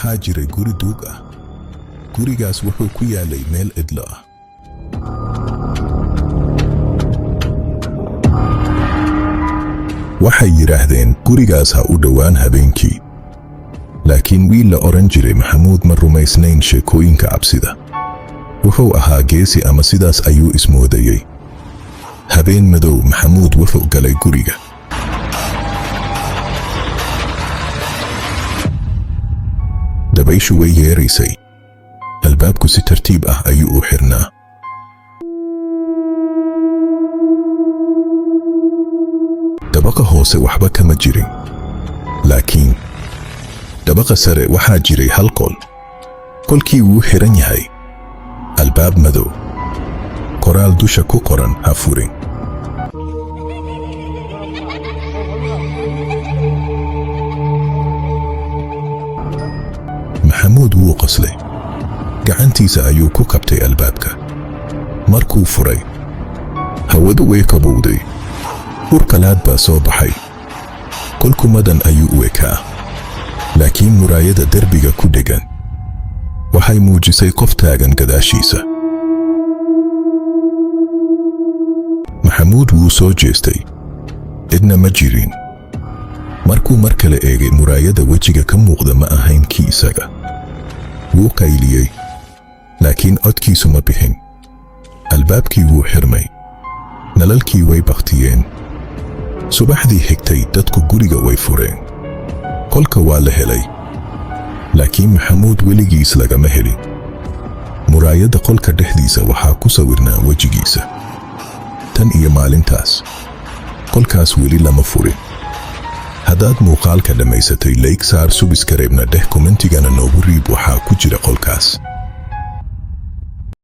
Waxaa jiray guri duug ah. Gurigaas wuxuu ku yaalay meel cidlo ah. Waxay yidhaahdeen gurigaas ha u dhowaan habeenkii. Laakiin wiil la odhan jiray Maxamuud ma rumaysnayn sheekooyinka cabsida. Wuxuu ahaa geesi, ama sidaas ayuu ismoodayey. Habeen madow, Maxamuud wuxuu galay guriga. Dabayshu way yeeraysay. Albaabku si tartiib ah ayuu u xirnaa. Dabaqa hoose waxba kama jirin, laakiin dabaqa sare waxaa jiray hal qol. Qolkii wuu xiran yahay, albaab madow, qoraal dusha ku qoran: "Ha furin." Maxamuud wuu qoslay. Gacantiisa ayuu ku qabtay albaabka. Markuu furay, hawadu way qabowday. Ur qalaad baa soo baxay. Qolku madan ayuu u ekaa, laakiin muraayada derbiga ku dhegan waxay muujisay qof taagan gadaashiisa. Maxamuud wuu soo jeestay. Cidna ma jirin. Markuu mar kale eegay muraayada, wejiga ka muuqda ma ahayn kii isaga. Wuu qayliyey, laakiin codkiisu ma bixin. Albaabkii wuu xirmay, nalalkii way bakhtiyeen. Subaxdii xigtay dadku guriga way fureen. Qolka waa la helay, laakiin Maxamuud weligiis lagama helin. Muraayadda qolka dhexdiisa waxaa ku sawirnaa wejigiisa. Tan iyo maalintaas qolkaas weli lama furin. Haddaad muuqaalka dhammaysatay, like saar, subscribe-na dheh, comment-igana noogu riib waxaa ku jira qolkaas.